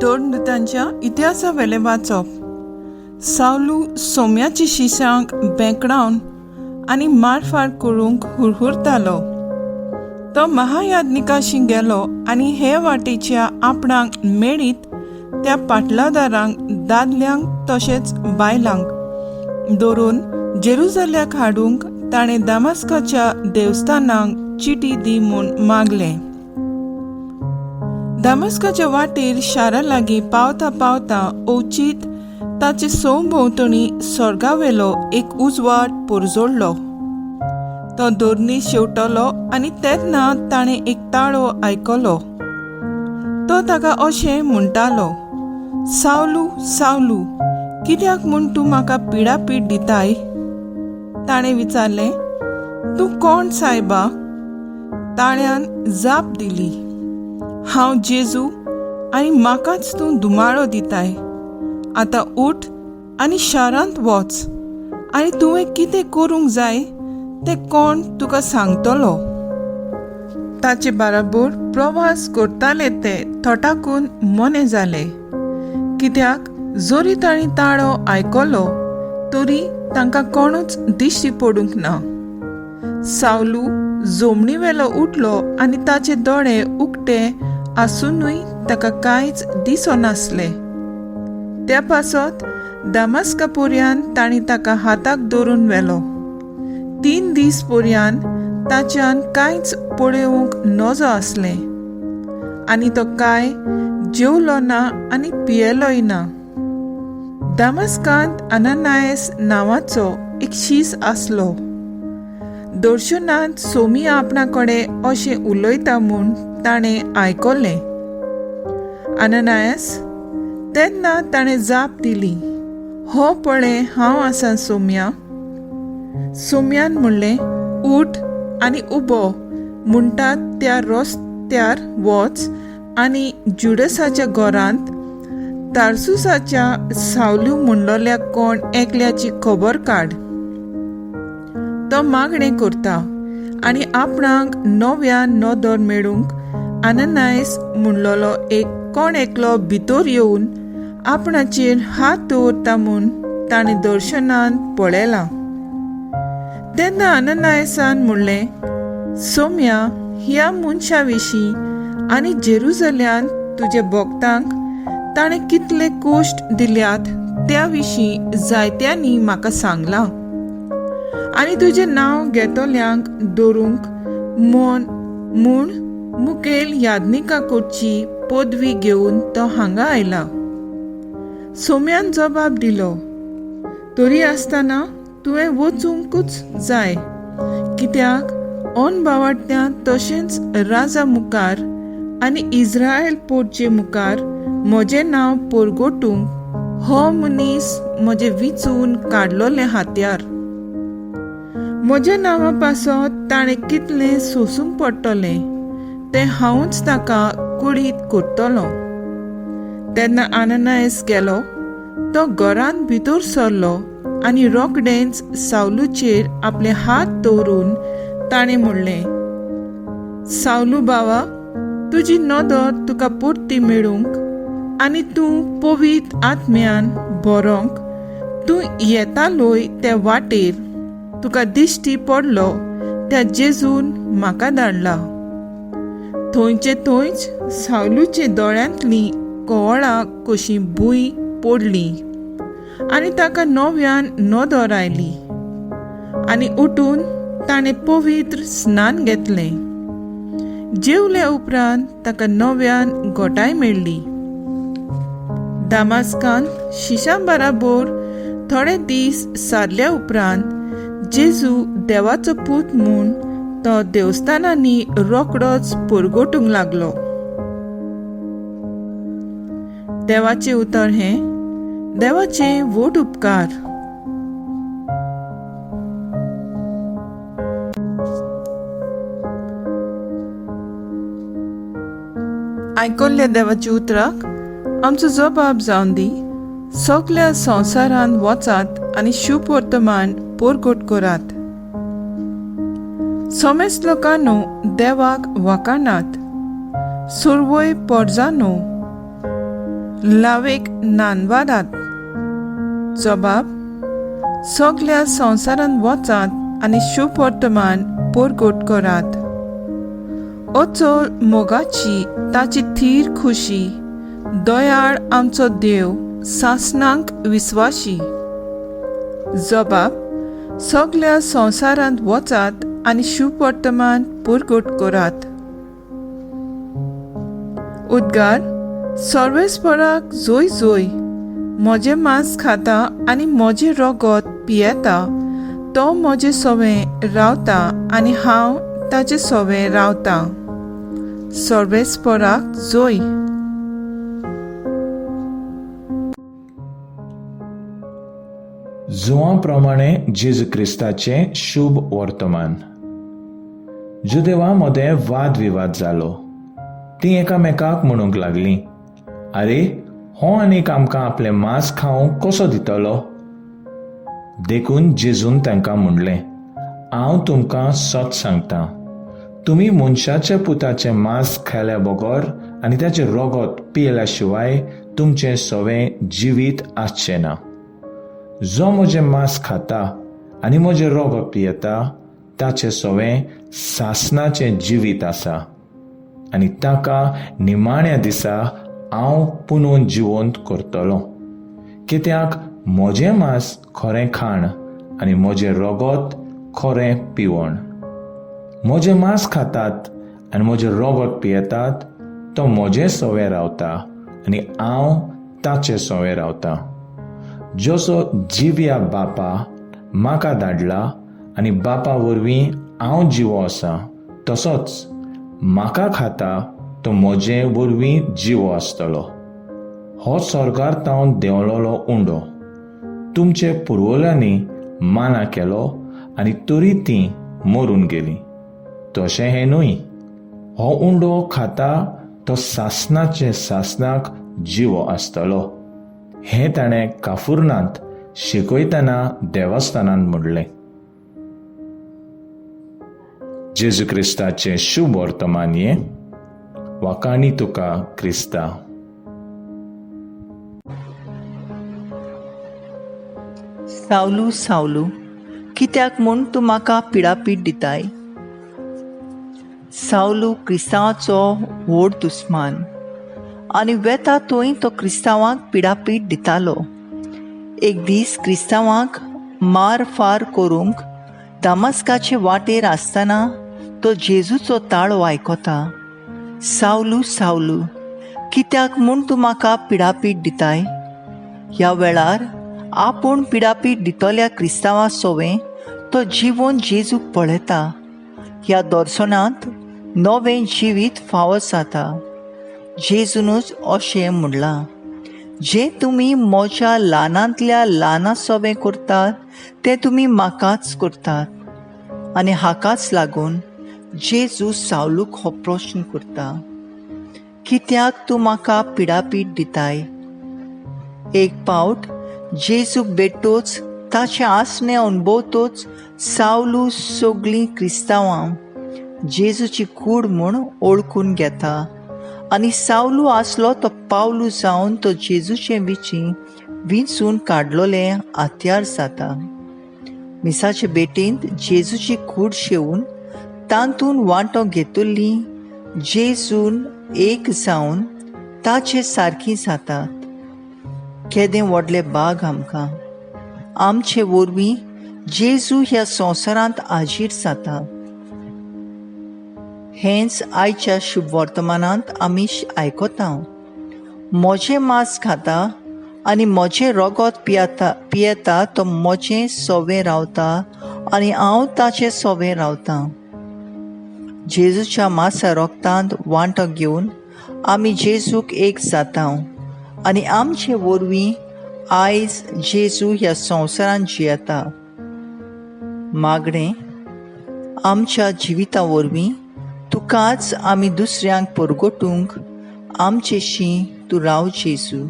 दोन इतिहासा वेलें वाचप. सावलू सोम्याची शिशांक बेंकडावन आनी मारफार करूंक हुरहुरतालो. तो महायाज्ञिकाशी गेलो आनी हे वाटेच्या आपणाक मेळीत त्या पाटलादारांक, दादल्यांक तशेंच बायलांक धरून जेरुजाल्याक हाडूंक ताणें दामास्काच्या देवस्थानांक चिटी दी म्हूण मागलें. दामास्काच्या वाटेर शारा लागीं पावता पावता अवचीत ताचे भोंवतणी स्वर्गावेलो एक उजवाड पोरजोडलो. तो दोरनी शेवटलो आनी तेन्ना ताणें एक ताळो आयकलो. तो ताका अशें म्हणटालो, सावलू सावलू, कित्याक म्हूण तूं म्हाका पिडापीड दिताय? ताणें विचारलें, तूं कोण सायबा? ताळ्यान जाप दिली, हांव जेजू आनी म्हाकाच तूं धुमाळो दिताय. आतां उठ आनी शारांत वच आनी तुवें कितें करूंक जाय तें कोण तुका सांगतलो. ताचे बाराबोर प्रवास करताले ते थटाकून मोने जाले, कित्याक जरी तांणी ताळो आयकलो तरी तांकां कोणूच दिश्टी पडूंक ना. सावलू जोमणीवेलो उठलो आनी ताचे दोळे उक्ते आसुनूय ताका कांयच दिसनासलें. त्या पासत दामास्का पर्यंत तांणी ताका हाताक धरून व्हेलो. 3 दीस पर्यंत ताच्यान कांयच पळोवंक नजो आसलें आनी तो कांय जेवलो ना आनी पियेलोय ना. दामास्कांत अनानायस नांवाचो एक शीस आसलो. दर्शनांत सोमी आपणा कडेन अशें उलयता म्हूण ताणें आयकलें. अनानायस तेन्ना ताणें जाप दिली, हो पळय हांव आसा सोम्या. सोम्यान म्हणलें, उठ आनी उबो म्हणटात त्या रस्त्यार वच आनी जुडसाच्या घरांत तारसुसाच्या सावलू म्हणलोल्या कोण एकल्याची खबर काड. तो मागणें करता आनी आपणाक नव्या नदर मेळूंक अनानायस म्हणलोलो एक कोण एकलो भितर येवन आपणाचेर हात दवरता म्हूण ताणें दर्शनांत पळयलां. तेन्ना अनानायसान म्हणलें, सोम्या, ह्या मनशा विशीं आनी जेरुजल्यांत तुज्या भक्तांक ताणें कितले कश्ट दिल्यात त्या विशीं जायत्यांनी म्हाका सांगलां आनी तुजें नांव घेतल्यांक धरूंक म्हूण मुखेल याज्ञिका कडची पदवी घेवन तो हांगा आयला. सोम्यान जबाब दिलो, तरी आसतना तुवें वचूंकूच जाय, कित्याक अनभावाड्त्या तशेंच राजा मुखार आनी इस्रायल पोटचे मुखार म्हजें नांव परगटूंक हो मनीस म्हजें विचून काडलोलें हात्यार. म्हज्या नांवा पासत ताणें कितलें सोसूंक पडटलें तें हांवूच ताका कुडीत करतलो. तेन्ना अनानायस गेलो. तो घरांत भितर सरलो आनी रोखडेंच सावलूचेर आपले हात दवरून ताणें म्हणलें, सावलू बाबा, तुजी नदर तुका परती मेळूंक आनी तूं पवित्र आत्म्यान बरोवंक तूं येतालोय त्या वाटेर तुका दिश्टी पडलो त्या जेजून म्हाका धाडला. थंयचे थंयच सावलूचे दोळ्यांतलीं कवळां कशीं भूंय पडली आनी ताका नव्यान नदर आयली आनी उठून ताणें पवित्र स्नान घेतलें. जेवल्या उपरांत ताका नव्यान गोटाय मेळ्ळी. दामास्कांत शिशां बराबर थोडे दीस सारल्या उपरांत जेजू देवाचो पूत म्हूण तो देवस्थानांनी रोकडोच परगटूंक लागलो. देवाचें उतर हें देवाचें व्हड उपकार. आयकल्ल्या देवाच्या उतराक आमचो जबाब जावन दी. सगल्या संवसारांत वचात आनी शुभ वर्तमान परगट करात. समेस्त लोकांनो देवाक वाकानात, सर्वय पोरजानो लावेक नानवारात. जबाब, सगल्या संवसारांत वचात आनी शुभवर्तमान परगट करात. अचल मोगाची ताची थीर खुशी, दयाळ आमचो देव सासणांक विस्वाशी. जबाब, सगल्या संवसारांत वचात आनी शुभवर्तमान परगट करात. उद्गार, सर्वेस्पराक जोय जोय, म्हजें मांस खाता आनी म्हजें रगत पियेता तो म्हजे सवें रावता आनी हांव ताचे सवें रावता. सर्वेस्पराक जोय. जुवां प्रमाणे जेजू क्रिस्ताचें शुभ वर्तमान. जुदेवा मदें वाद विवाद जालो. तीं एकामेकाक म्हणूंक लागलीं, आरे, हो आनीक आमकां आपलें मांस खावंक कसो दितलो? देखून जेजून तांकां म्हणलें, हांव तुमकां सत सांगतां, तुमी मनशाच्या पुताचें मांस खाल्या बगर आनी ताचें रगत पियेल्या शिवाय तुमचें सवें जिवीत आसचें ना. जो म्हजें मांस खाता आनी म्हजें रगत पियेता ताचें सवें सासणाचें जिवीत आसा आनी ताका निमाण्या दिसा हांव पुनून जिवंत करतलो. कित्याक म्हजें मांस खरें खाण आनी म्हजें रगत खरें पिवण. म्हजें मांस खातात आनी म्हजें रगत पियेतात तो म्हजें सवें रावता आनी हांव ताचें सवें रावता. जसो जिव्या बापा म्हाका धाडला आनी बापा वरवीं हांव जिवो आसा, तसोच म्हाका खाता तो म्हजे वरवीं जिवो आसतलो. हो स्वर्गार तावन देंवलोलो उंडो तुमचे पुर्वल्यांनी माना केलो आनी तरी तीं मरून गेलीं. तशें हें न्हय, हो उंडो खाता तो सासणाचे सासणाक जिवो आसतलो. हें ताणें काफुर्नांत शिकयतना देवस्थानांत म्हणलें. जेजू क्रिस्ताचें शुभ वर्तमान हें. वाखाणी तुका क्रिस्ता. सावलू सावलू, कित्याक म्हूण तूं म्हाका पिडापीड दिताय? सावलू क्रिस्तांवाचो व्हड दुस्मान आनी वेता थंय तो क्रिस्तांवांक पिडापीड दितालो. एक दीस क्रिस्तांवांक मार फार करूंक दामास्काचे वाटेर आसतना तो जेजूचो ताळो आयकता, सावलू सावलू, कित्याक म्हूण तूं म्हाका पिडापीड दिताय? ह्या वेळार आपूण पिडापीड दितल्या क्रिस्तांवा सोवें तो जिवोन जेजूक पळयता. ह्या दर्शनांत नवें जिवीत फावो जाता. जेजूनच अशें म्हणलां, जें तुमी म्हज्या ल्हानांतल्या ल्हाना सोवें करतात तें तुमी म्हाकाच करतात. आनी हाकाच लागून जेजू सावलूक हो प्रश्न करता, कित्याक तूं म्हाका पिडापीड दिताय? एक पावट जेजूक बेठोच ताचें आसणें अणभवतोच सावलू सगळीं क्रिस्तांवां जेजूची कूड म्हूण वळखून घेता आनी सावलू आसलो तो पावलू जावन तो जेजूचे विची विंचून काडलोलें हत्यार जाता. मिसाचे बेटींत जेजूची कूड शेवून तातूंत वांटो घेतली जेजून एक जावन ताचे सारकी जातात. केदें व्हडलें भाग आमकां, आमचे वरवीं जेजू ह्या संवसारांत हाजीर जाता. हेंच आयच्या शुभ वर्तमानांत आमी आयकता. म्हजें मांस खाता आनी म्हजें रगत पियेता तो म्हजें सोवें रावता आनी हांव ताचें सोवें रावता. जेजूच्या मांसा रगतांत वांटो घेवन आमी जेजूक एक जाता आनी आमचे वरवीं आयज जेजू ह्या संवसारांत जियेता. मागणें, आमच्या जिविता वरवीं तुकाच आमी दुसऱ्यांक परगटूंक आमचेशी तूं राव जेजू.